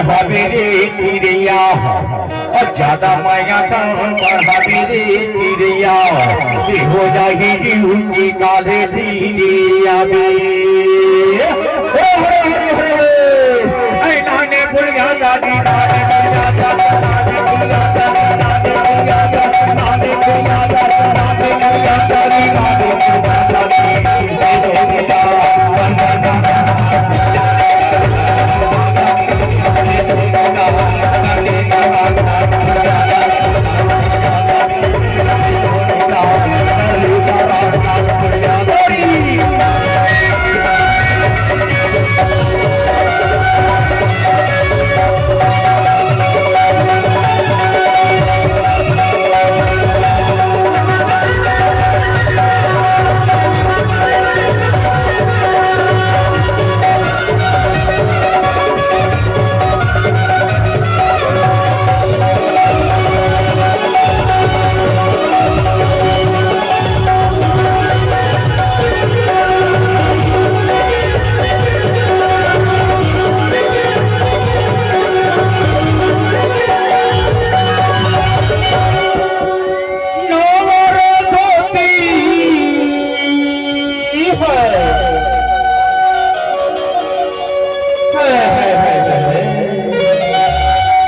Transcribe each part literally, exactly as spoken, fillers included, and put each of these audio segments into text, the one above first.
हवे रे चिरैया, अउ जादा मया संग पढ़ाबे रे चिरैया, कि हो जाही ड्यूटी काले चिरैया बे। ओ हो हो हो हो, ऐ नाने बुढ़िया दादी, नाने बुढ़िया दादी, नाने बुढ़िया दादी, नाने बुढ़िया दादी, नाने बुढ़िया दादी, नाने बुढ़िया दादी, नाने बुढ़िया दादी। नवर धोती है। है, है, है, है, है।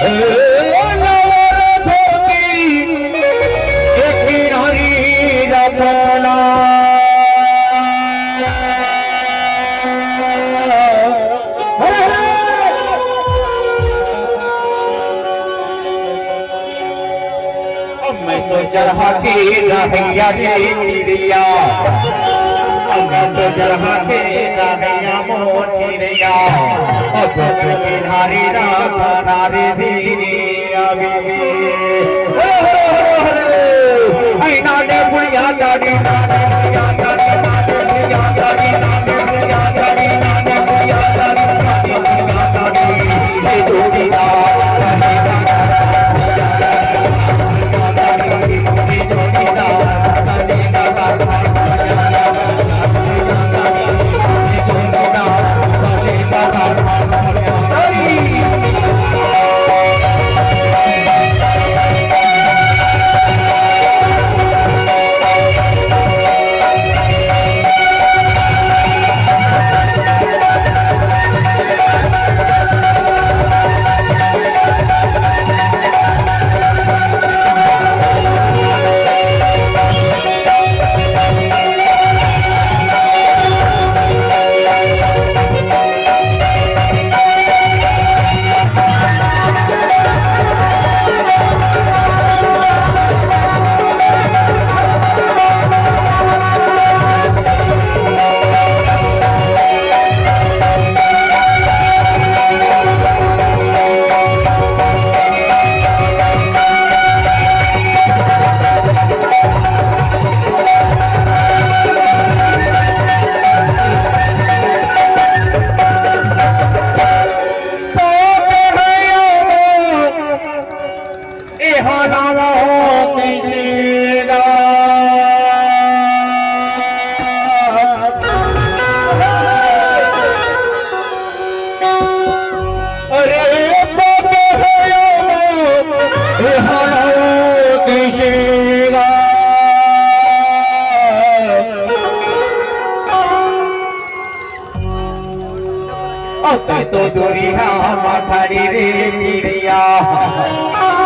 ए, नवर धोती, एक किनारी रखना। हरे, हरे। मैं तो चढ़ा के रहैया रे चिरैया, मैं तो चढ़ा के रहैया मोर चिरैया, ओ तो किनारी राखना रे धीरे अभी। ओ हो हो हो, ऐ नाने बुढ़िया दादी, नाने बुढ़िया दादी, नाने बुढ़िया दादी, नाने बुढ़िया दादी, नाने बुढ़िया दादी, नाने बुढ़िया दादी। अरे बाबा हो, ए हमारा किसेगा। अते तो दूरिहा मखड़ी रे चिरैया,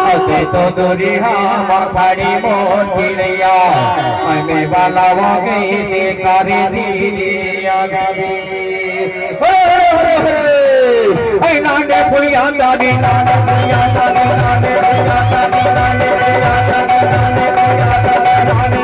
अते तो दूरिहा मखड़ी मोर चिरैया, मैं वाला वागे करे दीदी। हरे हरे हरे हरे। ऐ नाने बुढ़िया दादी, नाने बुढ़िया दादी, नाने बुढ़िया दादी, नाने बुढ़िया दादी, नाने बुढ़िया दादी, नाने